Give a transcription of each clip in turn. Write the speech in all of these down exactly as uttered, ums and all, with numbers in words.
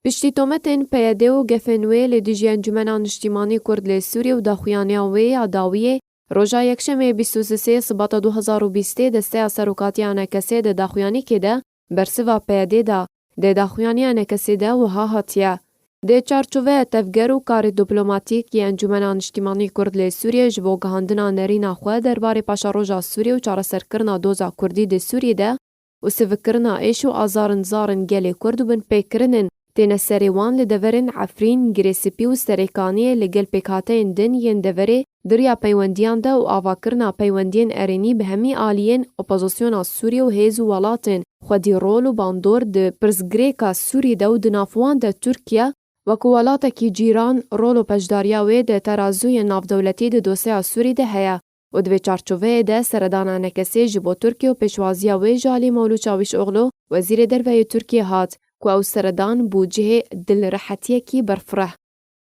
Piştî tometên P Y D û gefên wê li dijî Encûmena Niştîmanî Kurd li Sûriyê û daxuyaniya wê ya dawiyê, roja Yekşemê bîst û sê Sibata du hezar û bîstê Desteya Serokatiya E N K S'ê di daxuyanîkê de bersiva P Y D'ê da. Di daxuyaniya E N K S'ê de wiha hatiye: Di çarçoveya tevger û karê diplomatîk yê Encûmena Niştîmanî Kurd li Sûriyê ji bo gihandina nerîna xwe derbarê paşeroja Sûriyê û çareserkirina doza Kurdî di Sûriyê de û sivikkirina êş û azarin zarin gelê Kurd û binpêkirinên têne serê wan li deverên Efrîn, Girê Spî û Serêkaniyê li gel pêkhateyên din yên deverê di riya peywendiyan de û avakirina peywendiyên erênî bi hemî aliyên opozisyona Sûriyê û hêz û welatên xwedî rol û bandor di pirsgirêka Sûriyê de û di nav wan de Tirkiye wekî welatekî cîran rol û beşdariya wê di terazûyên navdewletî di dosyeya Sûrî de heye û di vê çarçoveyê de seredana E N K S'ê ji bo Tirkiye û pêşwaziya wê ji alî Mewlût Çawîşoglu, Wezîrê Derve yê Tirkiyê hat, ku ew seredan bû cihê dilrehetiyekî berfireh.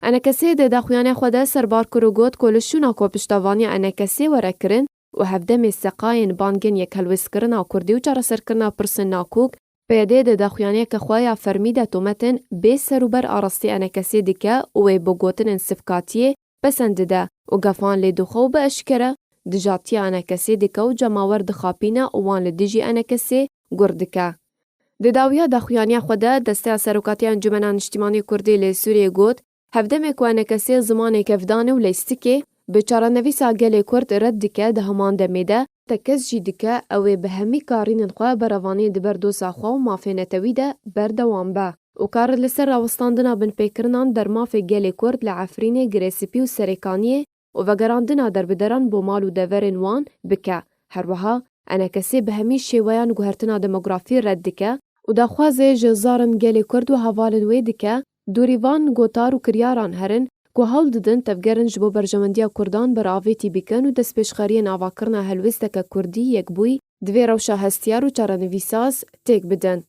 E N K S'ê di daxuyaniya xwe de serbar kir û got ku li şûna ku piştevaniya E N K S'ê were kirin û hevdemê seqayên bangên yekhelwêzkirina Kurdî û çareserkirina pirsên nakok, P Y D di daxuyaniyeke xwe ya fermî de tometên bê serûber a rastî E N K S'ê dike û wê bi gotinên sivkatiyê pesend dide û gefan lê dixwe û bi eşkere dijatiya E N K S'ê dike û cemawer dixapîne û wan li dijî E N K S'ê gur dike. Di dawiya daxuyaniya xwe de Desteya Serokatiya Encûmena Niştîmanî Kurdî li Sûriyê got, hevdemê ku E N K S'ê zimanê kevdan û leystikiye bi çarenivîsa gelê Kurd red dike, di heman demê de tekez jî dike ew ê bi hemî karînên xwe berevaniyê di ber doza xwe û mafê netewî de berdewam be û kar li ser rawestandina binpêkirinan dermafê gelê Kurd li Efrînê, Girê Spî û Serêkaniyê û vegerandina derbideran bo mal û deverên wan bike. Her wiha E N K S'ê bi hemî şêweyan guhertina demografî red dike û daxwazê ji zarin gelê Kurd û hevalên wê dike, dûrî van gotar û kiryaran herin ku hewl didin tevgerin ji bo berjewendiya Kurdan beravêtî bikin û destpêşxeriyên avakirina helwêsteke Kurdî yekbûyî di vê rewşa hestiyar û çarenivîsaz têk bidin.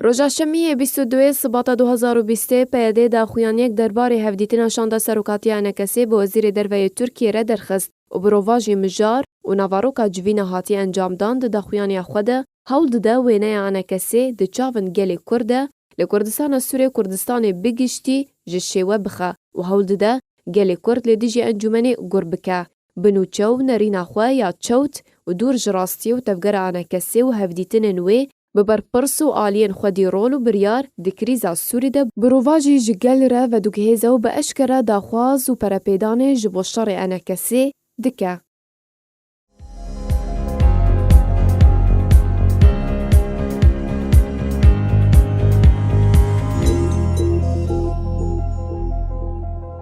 Roja Şemiyê bîst û duyê Sibata du hezar û bîstê P Y D daxuyaniyek derbarê hevdîtina şanda serokatiya E N K S'ê bi Wezîrê Derve yê Tirkiyê re derxist û bi rovajî mijar û navaroka civîna hatiye encamdan di daxuyaniya xwe de hewl dide wêneya E N K S'ê di çavên gelê Kurd de li Kurdistana Sûrê Kurdistanê bi giştî ji şêwe bixe û hewl dide gelê Kurd li dijî encûmenê gur bike, bi nûçe û nerîna xwe ya çewt û dûr ji rastiyê û tevgera E N K S'ê û hevdîtinên wê bi berpirs û aliyên xwedî rol û biryar di krîza Sûrî de bi rovajî ji gel re vedûgihêze û bi eşkere daxwaz û perepêdanê ji bo şerê E N K S'ê dike.